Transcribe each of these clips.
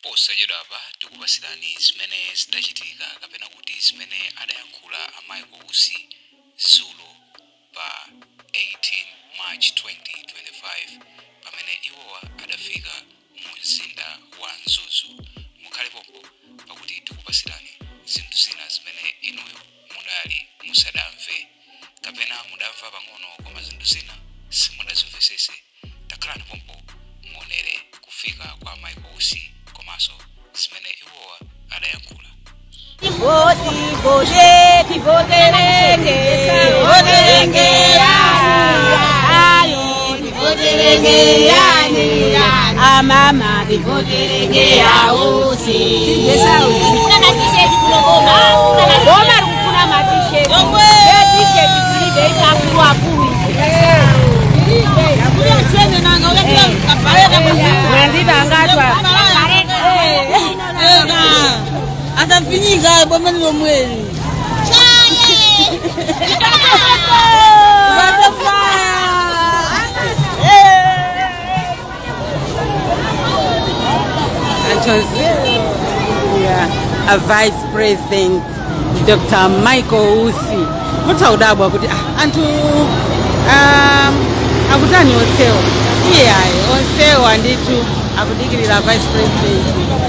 Posachedwapa tikupasirani zimene zidachitika kapena kuti zimene adayankhula a Michael Usi dzulo pa 18 March 2025 pamene iwowa adafika mu mzinda wa Mzuzu. Mukhale pompo pakuti tikupasirani zinthu zina zimene inuyo mudali musadamve kapena mudamva pang'ono koma zinthu zina simudazimvesese. Takhalani pompo muonere kufika kwa Michael Usi komanso zimene iwowa adayankhula. Amama tivoterenge ausi boma rikufuna matisheti etisheti tilibe ikakuru akuru mandivangatwa asafinyika boma lomweli. Yeah, a Vice President Dr. Michael Usi mutaudabwa kuti anthu akutani onsewa iye ayi onsewa ndithu akudikirira Vice President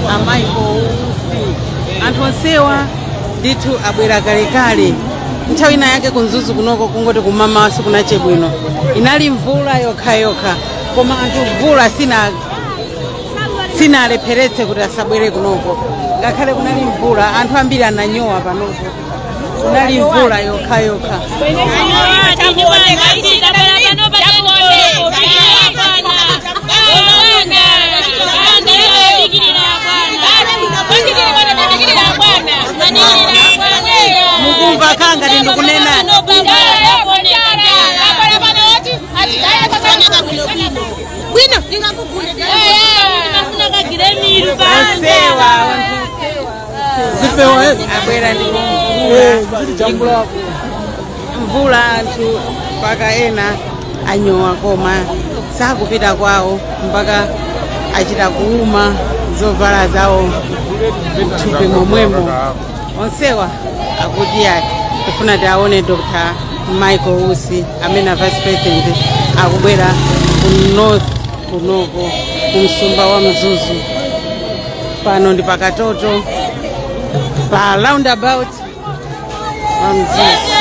a Michael Usi. Anthu onsewa ndithu abwera kalekale. Nthawi ina yake ku Mzuzu kunoko kungoti kumamaso kunache bwino, inali mvula yokhayokha koma anthu mvula sinalepheretse kuti asabwere kunoko. Ngakhale kunali mvula anthu ambiri ananyowa panopo, kunali mvula yokhayokha. Mukumva kanga ndikunena onsewa abwera ndi mvula anthu mpaka ena anyowa koma sakupita kwawo mpaka achita kuuma zovala zawo mthupi momwemo. Onsewa akuti tifuna tiaone Dr. Michael Usi amene Vice President akubwera ku North kunoko ku msumba wa Mzuzu. Pano ndi pakatoto pa roundabout wa Mzuzu.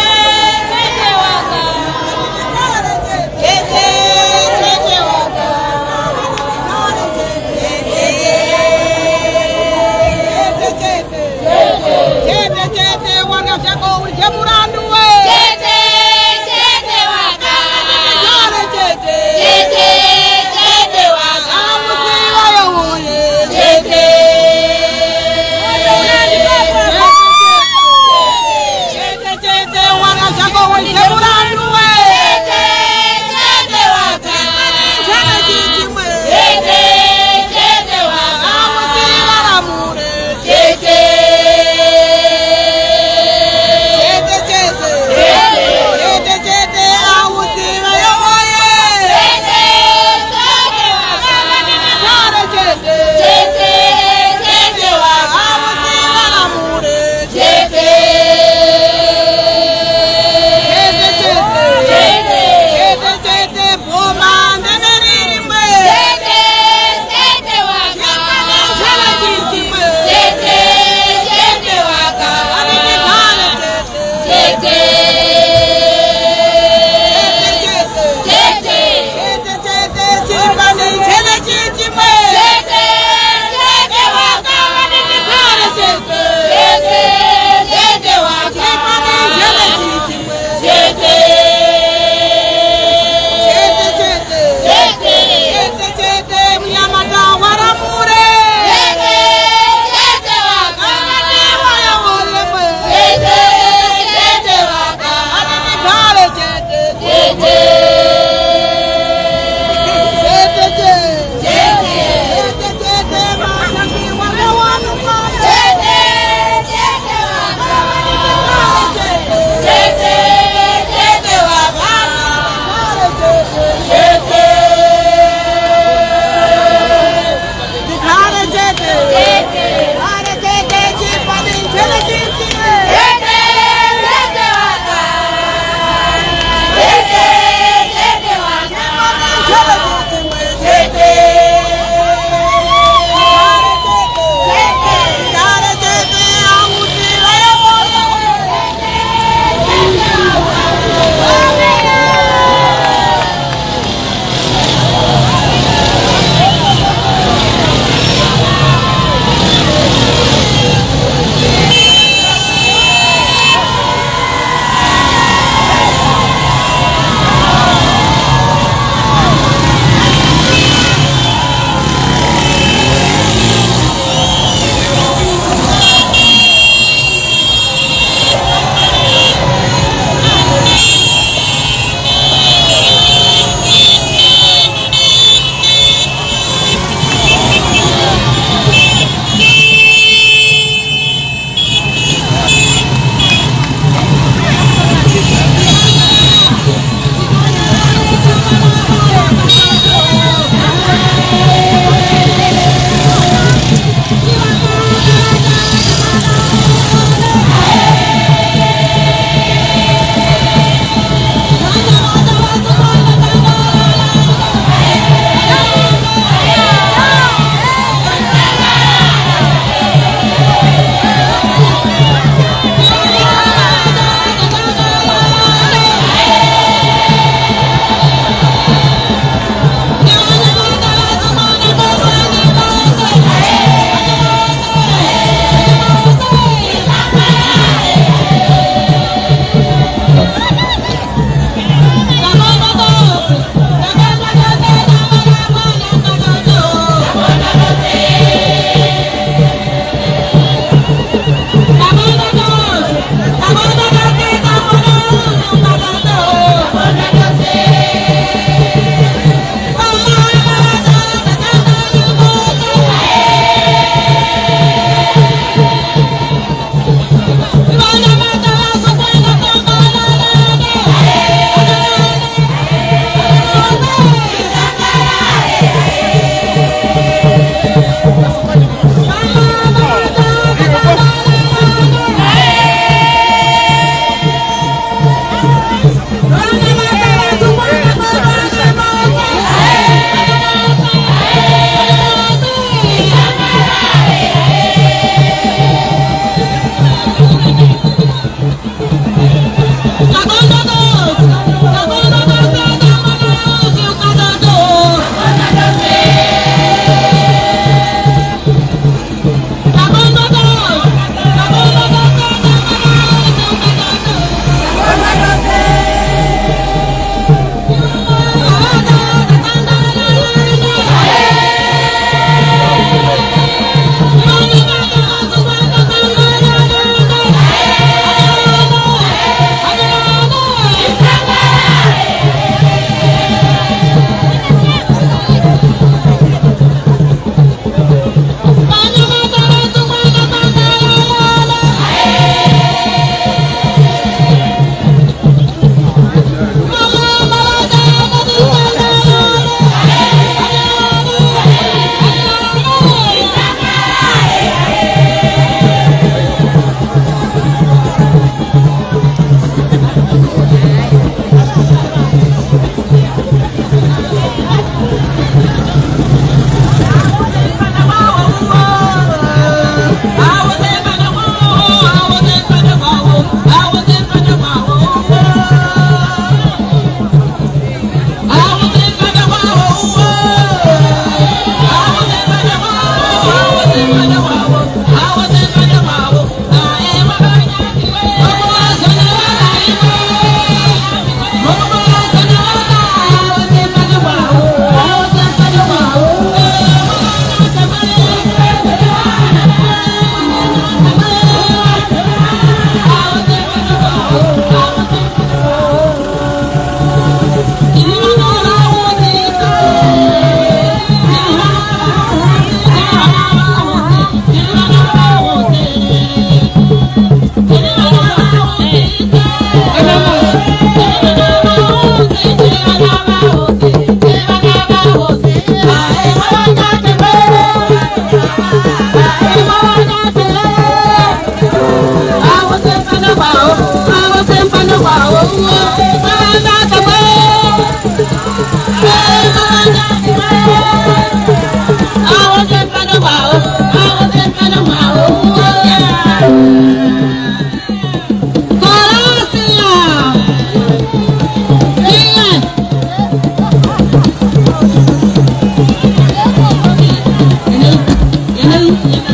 Yeah.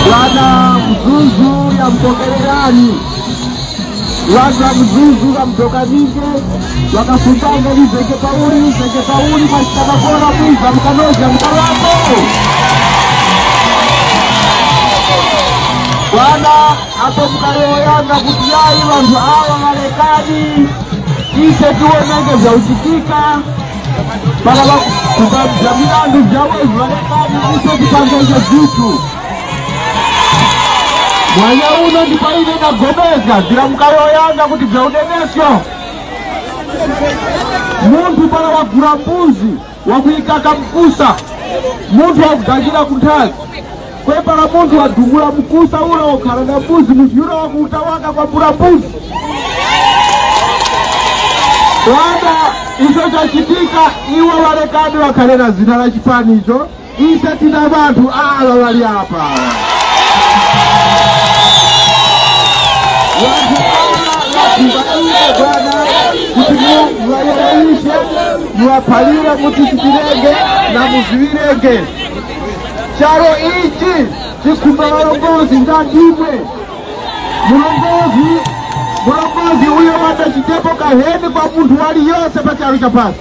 Bwana Mzuzu ya mtokererani Bwana Mzuzu ya mtokanike wakafutanga lizeke pauli zeke pauli mashitabakora mwiza mkanoja mkalako Bwana apo mkaleo yanga kutiyai wantu awa walekani ise tuonenge vya uchitika Bala kukabjamilandu vyawezu walekani ise tupangeje vitu Mwanya uno ndipaine nagomeza zira mukalo yanga kuti vyaudenesyo Muntu pala wagura mbuzi wakuikaka mkusa Muntu wakugajira kunthazi Kwepala muntu wadumula mkusa ula wakhala na mbuzi munthu yula wakuutawaka kwambula mbuzi Bwana icho chachitika iwe walekani wakhale na zina la chipani icho ise tina vanthu ala wali apa Bwana kuti muwayeraishe muwapalire mutichitirenge na muzivirenge charo ichi chikhumba valongozi ngandimwe mulongozi uyo wadachitepo kaheni kwa munthu waliyonse pa charo cha pasi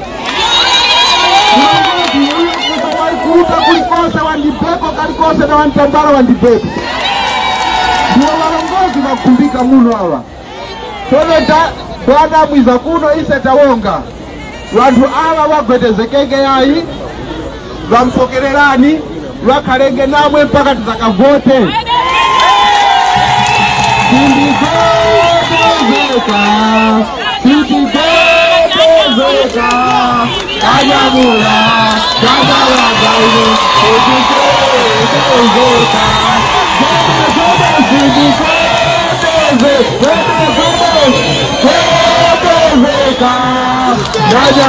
mulongozi uyo kusa walikuta kulikose wandibeko kalikose na wantambala wandibeko ndiwo valongozi vakhumbika muno awa tsono bwana mwiza kuno ise tawonga vanthu awa vagwedezekenge yayi vampokererani vakhalenge namwe mpaka tizakavote Sindigwedezeka sindigwedezeka kanyamula kanyawagaine sindigwedezeka sindigwedezeka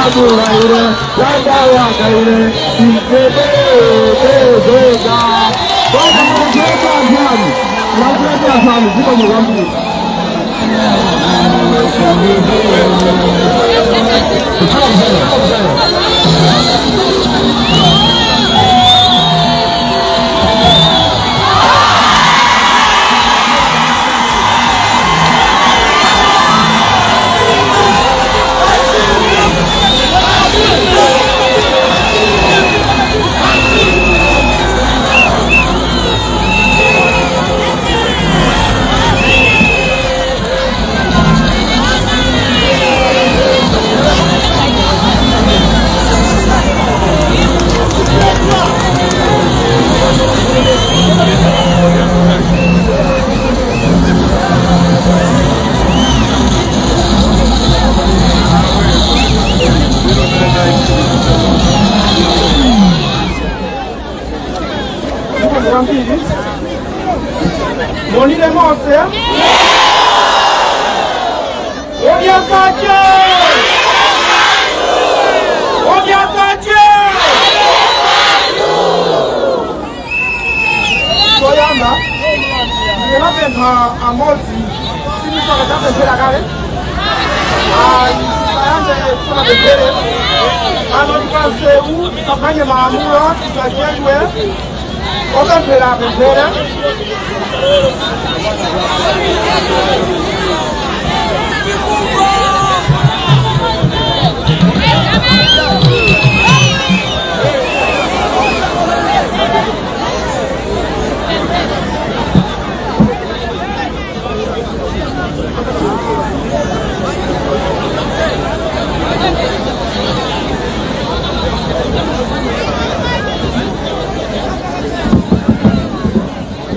kanyamula kanyawagaine sindigwedezeka Monile Mose. Odya Sache. Odya Sache. Toyamba. Ndinapempha amodzi simisaka tapemphera kale. Sayambe tisanapemphere. Ano tipansewu tisaphwanye malamulo tisachedwe. Opemphera apemphere.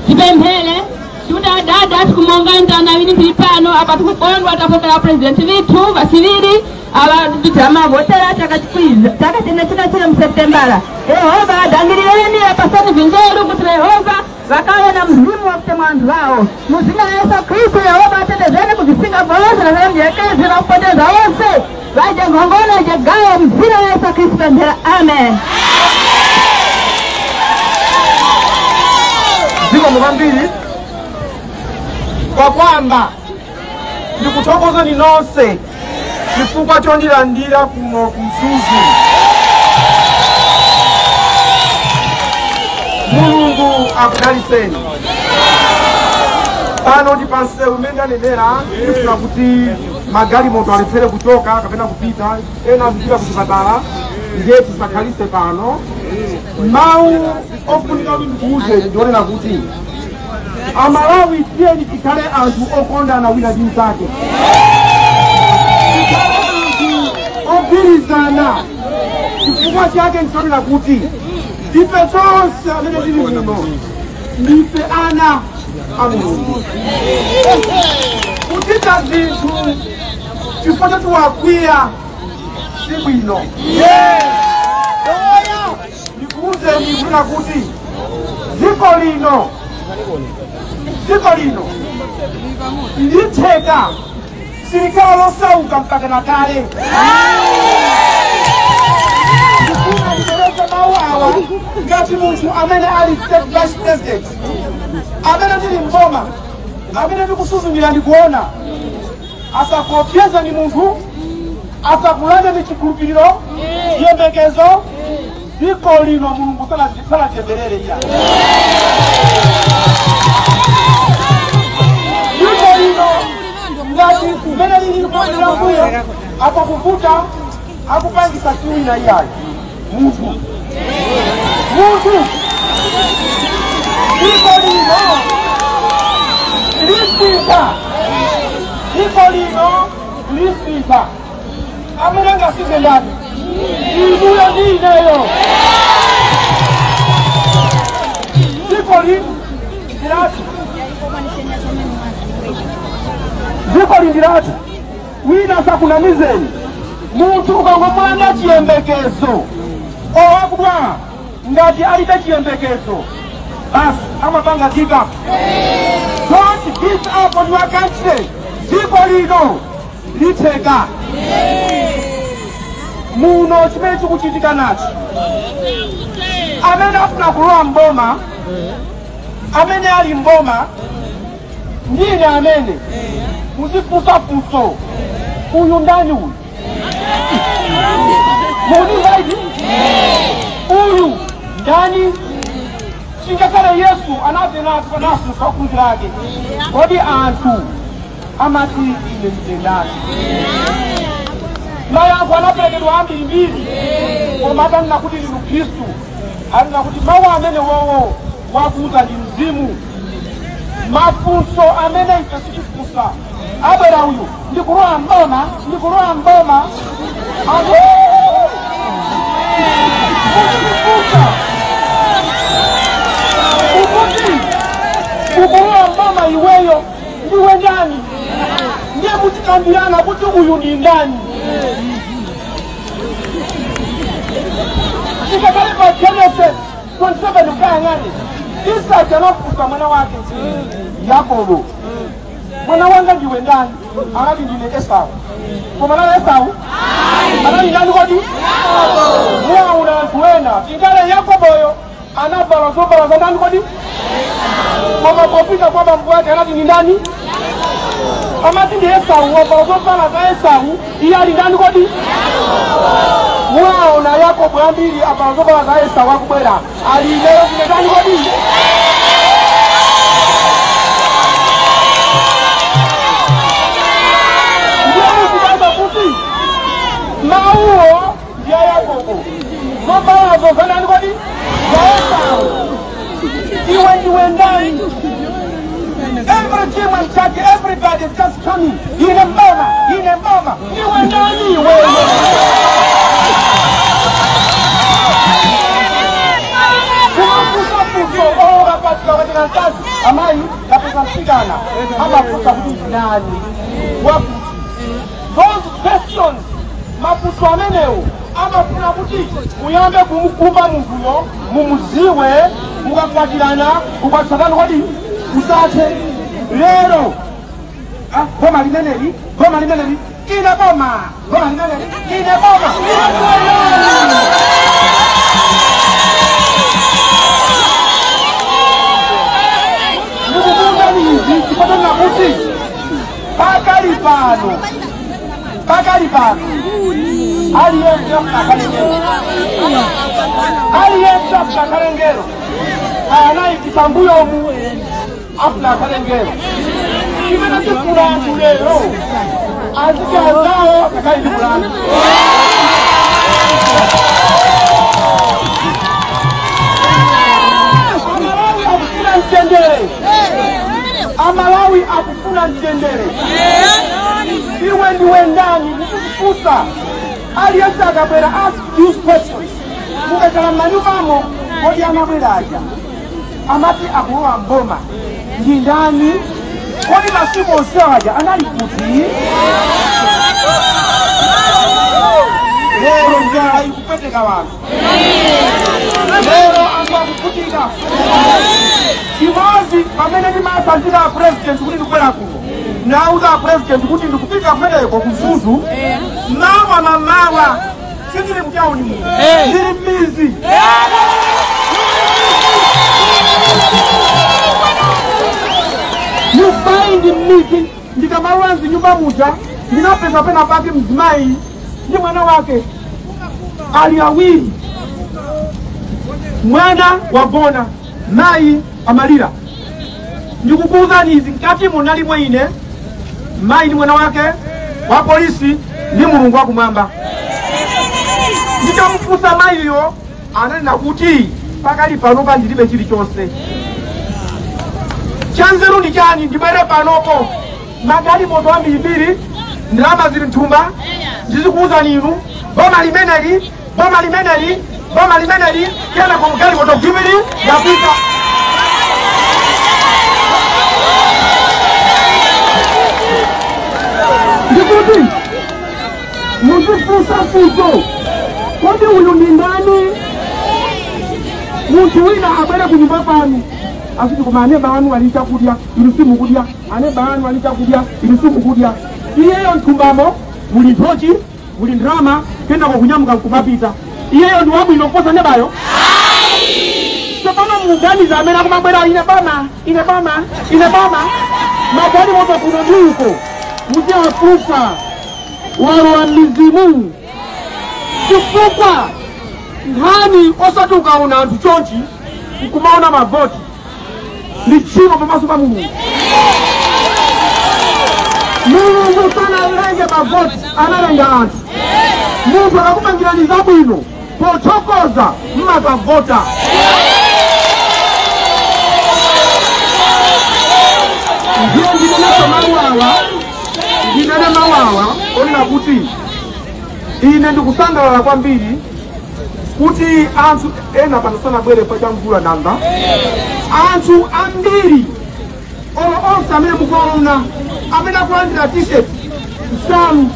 Tipemphere tutadada tikumonga ntana vili mpipano apa tikukondwa tapokela president vithu vasivili ava titamavotera takachikwiza takatena china mseptembala Yehova adangilireni apasani vinjeru kuti Yehova vakawe na mzimu wa kutemwa anthu vawo muzina la Yesu Kristu Yehova atendezeni. Kuvisinga volose na salamu jelekezi na kupoteza wose vaje ngongona jegayo mzina la Yesu Kristo mbele. Amen. Ziko mubambili kwa kwamba ndikuthokoza ni nonse chifukwa chondilandira kuno kumzuzu. Mulungu akudaliseni. Pano ndi pansewu umene ndanenera ndifuna kuti magalimoto alephere kuchoka kapena kupita, ena azipita kuchipatala, ndiye tisakhalise pano. Mawu ofunika kuti ndikuwuzeni ndionena kuti Amalawi tiyeni tikhale anthu okondana wina ndi mnzake, tikhale anthu ogwirizana. Chifukwa chake ndichonena kuti ife tonse amene tili muno ndife ana a Mulungu. Kuchita zinthu chifukwa choti wakwiya si bwino. Ndikuwuzeni kunena kuti dziko lino litheka silikhala losauka mpaka na kale. Ndifuna ndipereke mawu awa ngati munthu amene ali state vice president, amene ndili mboma, amene ndikusuzumira ndikuona. Asakuopseza ni munthu, asakulande ni chikhulupiriro, chiyembekezo. Dziko lino Mulungu sanatemberere iya. Dziko lino ngati kumene lili kuonera mbuyo apakuvuta akupangisa siwina iyayo munthu. Dziko lino lisintha, dziko lino lisintha. Amene angasinthe ndani? Inuyo ndi ineyo. Dziko lino dziko lindiratu. Wina sakunamizeni munthu ukangomulanda chiyembekezo owakudwala ngati alibe chiyembekezo basi amapanga give up. Don't give up on your country. Dziko lino litheka. Muno chimene chikuchitika nacho, amene afuna kulowa mboma, amene ali mboma ndine amene muzifunsa funso, uyu ndani uyu? Mukutimva uyu ndani? Chingakhale Yesu anafunsa ophunzira ake, kodi anthu amati ine ndine ndani? Mayankho anaperekedwa ambirimbiri, koma atanena kuti ndinu Khristu, anena kuti mawu amene wowo wakuuza ndi mzimu. Mafunso amene ife sitifunsa abwera uyu ndikulowa mboma, ndikulowa mboma, muzifunsa ukuti ukulowa mboma iweyo ndiwe ndani? Ndiye mutikambirana kuti uyu ndi ndani. Chikakale pa Genesis 27 ukayang'ane, Isaki anafunsa mwana wake Yakobo, mwana wanga ndiwe ndani? Anati ndine Esau. Koma nani Esau? Anali ndani kodi? Mwaona anthu ena tingale Yakoboyo anavala zovala za ndani kodi? Koma popita kwa bambo wake anati ndi ndani? Amati ndi Esau, wavala zovala za Esau, iye ali ndani kodi? Mwaona Yakobo ambiri avala zovala za Esau akubwera ali lero ndine ndani kodi? Mawuwo ndi a Yakobo, zovalazo za ndani kodi? Za Esau. Iwe ndiwe ndani? Every team and church, everybody is just coming. Ine mboma, ine mboma. Iwe ndani iwe? Kumafunsa funso ora patika mkazi amayi kapeza msikana amafunsa kuti ndani wakuti. Those questions, mafunso amenewo amafuna kuti muyambe kumukumba munthuyo, mumuziwe, mukakwatirana, kukwatisana kodi usathe. Lero Boma limeneli, boma limeneli, ine boma, boma limeneli, ine boma. Ndikukuuzani izi kuti pakali pano, pakali pano aliyense akalengero, aliyense akalengero anaikipambuyomu afuna akalengero chimene tifuna anthu lero azikazawo akakali mulandu. Amalawi akufuna mtendere, Amalawi akufuna mtendere. Iwe ndiwe ndani mukukufusa aliyense akabwera ask these questions. Mukakhala m'manyumbamo kodi amabwera aja amati akulowa mboma ndi ndani? Kodi masiku onse aja anali kuti? Lero njala ikupweteka wanthu, lero anthu akuvutika. Chimodzi pamene ndimasanzira a president kuti ndikubwera kuno, nauza a president kuti ndikupita kumeneko kuzuzu mawa mamawa, sindili mtauni muno, ndili m'mizi. You find m'mizi ndikamalowa mzinyumba muja ndinapeza pena pake mzimayi ndi mwana wake ali awiri, mwana wagona, mayi amalira. Ndikukuuzani izi mkati munalimwe ine mayi ndi mwana wake wa polisi ndi Mulungu wakumwamba. Ndikamufunsa mayiyo ananena kuti pakali panopa ndilibe chilichonse, chanzeru ndi chani ndibwere panopo magalimoto ambirimbiri, ndalama zili mthumba, ndizikuuzani inu boma limeneli, boma limeneli, boma limeneli, kenako mgalimoto gimili yapita. Ndikuti muzifunsa funso, kodi uyu ndi ndani? Munthu wina abwere kunyumba panu asiti koma aneba anu ali chakudya inu simukudya, aneba anu ali chakudya inu simukudya. Iyeyo mthumbamo muli nthochi, muli ndrama, kenako kunyamuka nkumapita. Iyeyo ndi wabwino kuposa nebayo? Tsopano muganiza amene akumabwera ine boma, ine boma, ine boma, magalimoto kuno ndi uko muziwafunsa walowa mizimu, chifukwa nkhani osati ukaona anthu chonchi nkumaona mavoti ndi tchimo pamaso pa Mulungu. Mulungu sanalenge mavoti, analenga anthu. Munthu akakupangirani zabwino pothokoza mmakavota. Ndiye ndinenso mawu awa, ndinene mawu awa onena kuti ine ndikusangalala kwambiri kuti anthu ena pano sanabwere pa chamvula nanga anthu ambiri onse amene mukuona amene akulandira t-shirt nsalu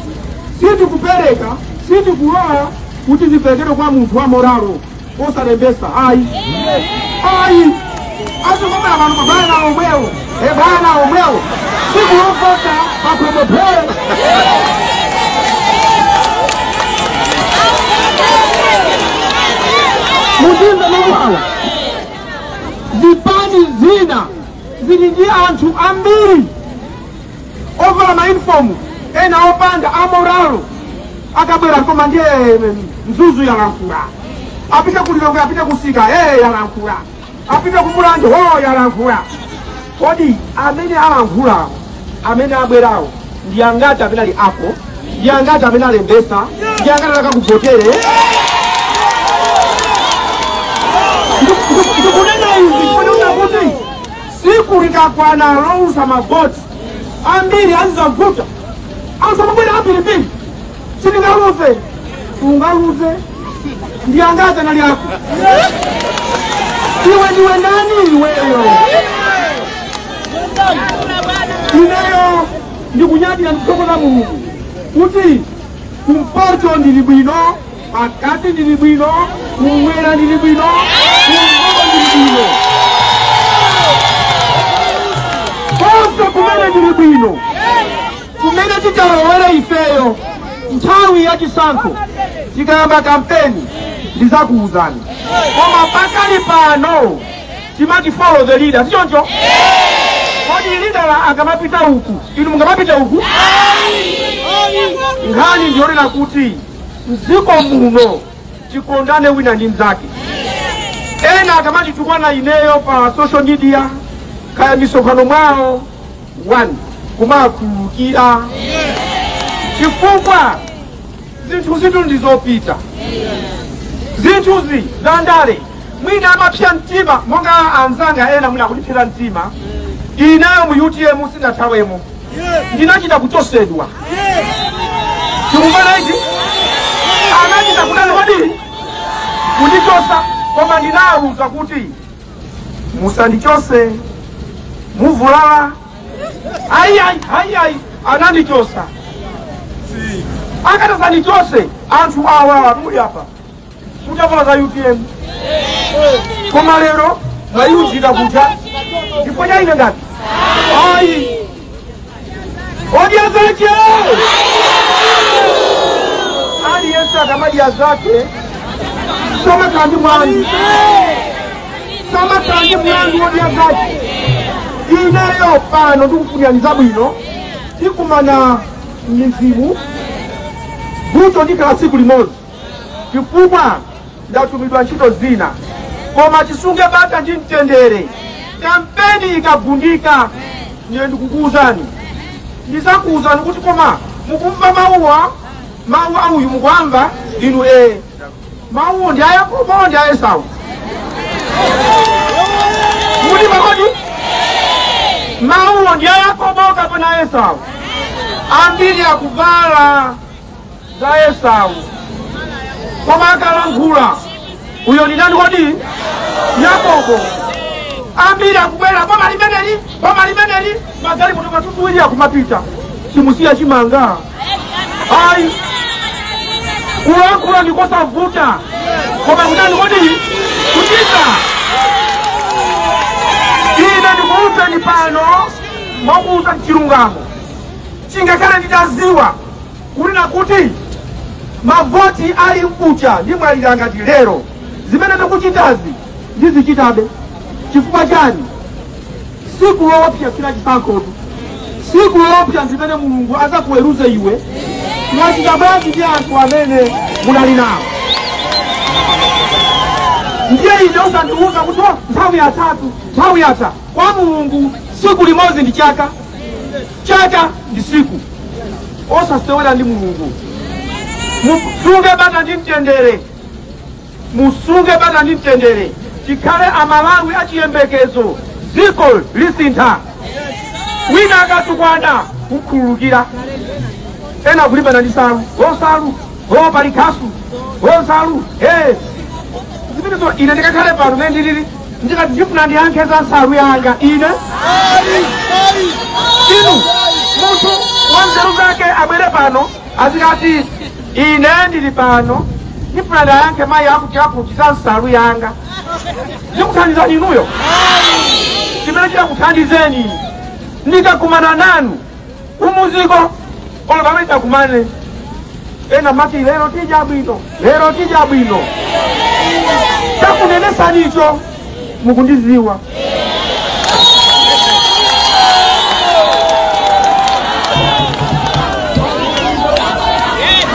sindikupereka, sindikulola kuti ziperekedwe kwa munthu wa moralo osalembesa. Ayi, ayi, azingomera pano mabwana omwewo, ebwana omwewo sikulovota papromopere. Mudinza mawu awa, zipani zina zili ndi anthu ambiri ovala maunifomu ena opanda amoralo akabwera koma ndiye mzuzu yalankhula, apite kulilongwe, apite kusika yalankhula, apite kumulanje yalankhula. Kodi amene alankhulawo amene abwerawo ndi angati amene ali apo, ndi angati amene alembesa, ndi angati akakuvotere? Ndikunena izi kufanana kuti siku likakwana lousa mavoti ambiri azizavuta ansamabwera ambirimbiri, sindingaluze, ungaluze ndi angati anali ako? Iwe ndiwe ndani iweyo? Ineyo ndikunyadira ndikuthokoza Mulungu kuti kumpoto ndili bwino, pakati ndili bwino, kumwera ndili bwino, kumpoto ndili bwino, konse kumene ndili bwino. ya chisankho tikayamba kampeni ndizakuuzani. Koma pakali pano timati follow the leader, sichoncho? Kodi leader akamapita uku, inu mungamapita uku? Nkhani ndiyonena kuti mdziko muno tikondane wina ndi mnzake. Ena akamatitukwana ineyo pa social media kaya misonkhano mwawo, one kumakhululukira, chifukwa zinthu zitu ndizopita. Zinthuzi za ndale mwina amapsya mtima monga anzanga ena mwina akundipsera mtima. Ineyo mu UTM sindathawemo, ndinachita kuchosedwa. Chikumvana ichi? Anachita kudani kodi kundichosa, koma ndinawuza kuti musandichose muvulala. Ayi ayi ayi ayi, anandichosa. Akatasandichose anthu awa muli apa mutavala za UTM, koma lero mwayunjika kuja chifukwa cha ine ngati ayi odya zake. Aliyense akamadya zake samakhala mwandu, samakhala mwandu odya zake. Ineyo pano ndikufunirani zabwino, tikumana mizimu vuto ndikhala tsiku limodzi chifukwa ndatumidwa ntchito zina, koma tisunge bata ndi mtendere. Kampeni ikagundika ndiye ndikukuuzani, ndizakuuzani kuti koma mukumva mawuwa, mawu auyu mukuamva inu mawuwo ndi a Yakobo ndi a Esau. Muti makodi mawuwo ndi a Yakobo kapena Esau? Ambiri akuvala za Esau, koma akalankhula uyo ndi ndani kodi? Yakobo. Ambiri akubwera boma limeneli, boma limeneli, magalimoto matutuwiri akumapita, simusiya chimanga. Ayi, kulankhula ndikosavuta, koma kutani kodi? Kuchita. Ine ndikuwuzani pano mwakuuza chilungamo, chingakhale nditaziwa kunena kuti mavoti ali mkucha ndimwalira ngati lero, zimene tikuchitazi ndizichitabe. Chifukwa chani? Siku loopsa sila chisankhotu, siku loopsa zimene Mulungu azakuweruze iwe mwachita bwanji ndi anthu amene munali nawo. Ndiye ine usandiuza kuti nthawi yatatu, nthawi yatha. Kwa Mulungu siku limodzi ndi chaka, chaka ndi siku. Osasewera ndi Mulungu. Musunge bata ndi mtendere, musunge bata ndi mtendere, tikhale amalawi achiyembekezo. Dziko lisintha. Wina akatukwana kukhululukira, ena kulimbana ndi salu, osalu opali khasu osalu zimenezo. Ine ndikakhale pano mene ndilili ndikati ndifuna ndiyankhe za nsalu yanga ine. Inu munthu wa nzeru zake abwere pano azikati ine ndili pano ndifuna ndiyankhe mayi akuti akuti za nsalu yanga. Zikuthandizani inuyo? Chimene chikakuthandizeni ndikakumana nanu kumuziko olo pamene takumane ena mati lero tija bwino, lero tija bwino, takunenesanicho mukundiziwa.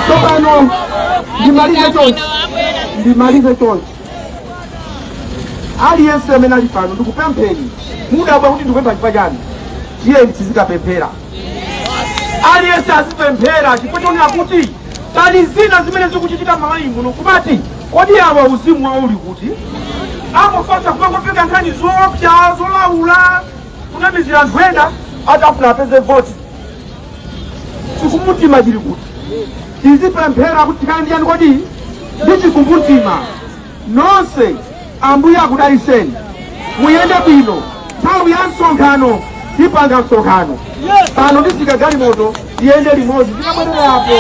Tsopano ndimalize chonchi, ndimalize chonchi. Aliyense amene ali pano ndikupempheni, mudabwa kuti ndikupempha chifukwa chani? Tiye tizikapemphera, aliyense azipemphera chifukwa chonena kuti pali zina zimene zikuchitika m'Malawi muno kumati kodi awa uzimu wawo uli kuti? Amafasa kumangopeka nkhani zoopsa zolaula kunamizira anthu ena atafuna apeze voti. Chikumbumtima chili kuti? Tizipemphera kuti tikhale ndi yani kodi? Ndi chikumbumtima. Nonse Ambuye akudalitseni, muyende bwino. Nthawi ya msonkhano tipanga msonkhano pano, nditsika galimoto tiyende limodzi tikabwererapo.